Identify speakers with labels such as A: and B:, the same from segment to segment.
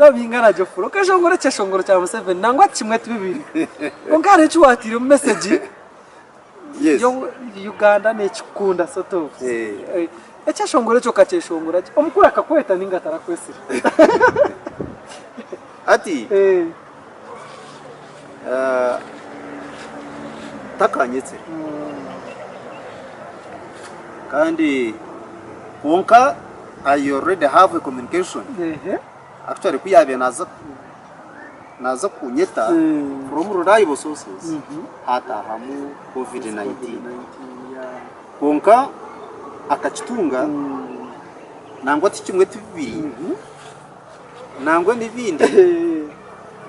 A: So Bingana Geoffrey, okeshongora ekyeshongoro kya Museveni nangwa kimwe ti bibiri. Kwonka hariho eki wateire omu message
B: Yes.
A: yo Uganda nekikunda sort of.
B: Eh.
A: Eh, Ekyeshongoro ekyo okakyeshongora gye. Omukuru akakweta ninga tarakwetsire?
B: Hati
A: Eh.
B: ah, takanyetsire kandi kwonka I already have a communication
A: Ehe.
B: actually ku yabaire naza naza kunyeta
A: Mm.
B: from reliable sources
A: Mhm.
B: hatahamu covid-19
A: COVID-19, yeah.
B: kwonka akakitunga
A: Mm.
B: nangwa ti kimwe ti bibiri
A: Mhm.
B: nangwa n'ebindi
A: Eh,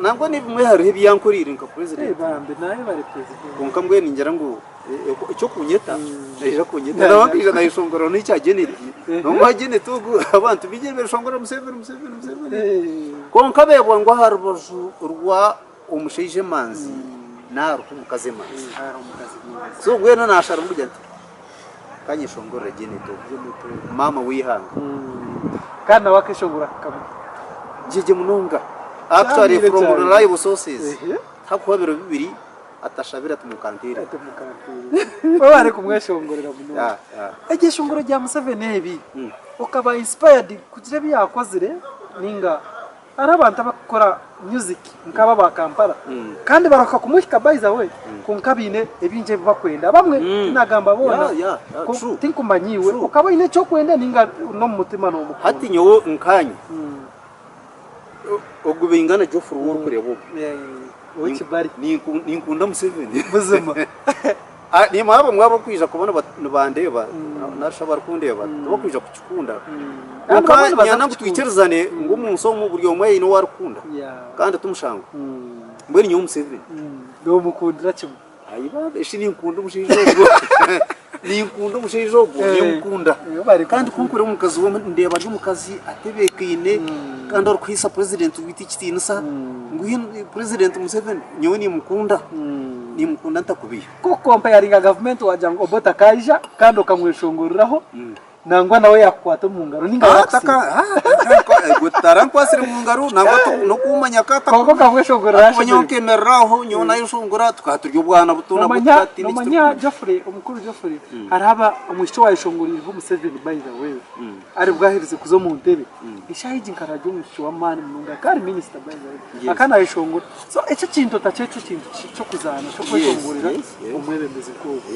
B: nangwa n'ebimwe hariho ebi yankoreire nka
A: eh,
B: president
A: bambi naye bari president.
B: kwonka mbwenu ningira ngu ekyokunyeta naija kunyeta
A: Yeah,
B: nawe
A: yeah.
B: akaija nayeshongora n'ekya Janet
A: Ehe.
B: n'omwa Janet ogu abantu baingi nibeshongora Museveni Museveni Museveni
A: Eh,
B: kwonka beebwa ngu aha rubaju rwa omushaija emanzi nahariho omukazi emanzi
A: eh, hariho omukazi mwiza.
B: so mbwenu nasharamu kugira nti kanyeshongorere Janet ogu
A: Janet ogu.
B: maama w'eihanga
A: Kandi nawe akeshongora akamuha.
B: gyegye munonga actually
A: Kyamire
B: from
A: kyane.
B: reliable sources
A: Ehe.
B: hakuba biro bibiri atashabire ati mukanteerere.
A: Ati mukanteerere. Webare kumweshongorera munonga.
B: Yeah, yeah.
A: Eryeshongoro rya Museveni ebi
B: Mm.
A: okaba inspired kugira ebi yakozire ninga hariho abantu abakukora music nk'aba aba Kampala
B: Mm.
A: kandi barahuka kumuhika by the way kwonka baine ebingi ebi bakwenda abamwe
B: Mm.
A: tinagamba boona
B: Yeah, yeah, yeah,
A: Ko-
B: true.
A: tinkumanya iwe
B: True.
A: okaba oine ekyokwenda ninga n'omu mutima nomukunda.
B: Hati nyowe nkanye
A: Mm.
B: Ogu Baingana Geoffrey ou orikureeba ogu.
A: Ow'ekibari.
B: Ninkunda Museveni.
A: Buzima.
B: Nimwe abamwe abarikuija kuba nibandeeba nari shi abarikundeeba tibarikwija kukikunda. Kwonka niinyenda ngu twikirizane ngu omu nsi omu buri omwe aine ou arikukunda kandi ti mushango. Mbwenu nyowe Museveni.
A: Noomukundira kimwe.
B: Ayi bambe eshi ninkunda omushaija ogwo ninkunda omushaija ogwo nimukunda kandi ku nkureeba omukazi we ndeeba ari omukazi atebeekaine kandi arikuhaisa president waitu ekitiinisa ngu president Museveni nyowe nimukunda nimukunda ntakubeiha.
A: Ku okukompayaringa gavumenti wagira ngu Obote akaija kandi okamweshongoreraho Nangwa nawe yakukwata omu ngaro ninga yakusiima.
B: Tarankwasire mu ngaro nangwa n'okumanya ka
A: Kwonka okamweshongorera
B: Ahakuba nyowe nkemerera aho nyowe nayeshongora tukaba turi obwana buto nabwo
A: Nomanya
B: tukaba tutaine eki
A: nomanya
B: turikumanya.
A: Geoffrey omukuru Geoffrey hariho aba omwishiki owayeshongorireho Museveni by the way ari bwaherize kuza omu ntebe eshaaha egi nka ararya omwishiki w'amaani munonga akaba ari minister by the way
B: Yes.
A: akaba nayeshongora so ekyo ekintu otakyeta ekintu ky'okuzaana ky'okweshongorera
B: Yes, yes, yes.
A: omwebembezi nk'ogwo.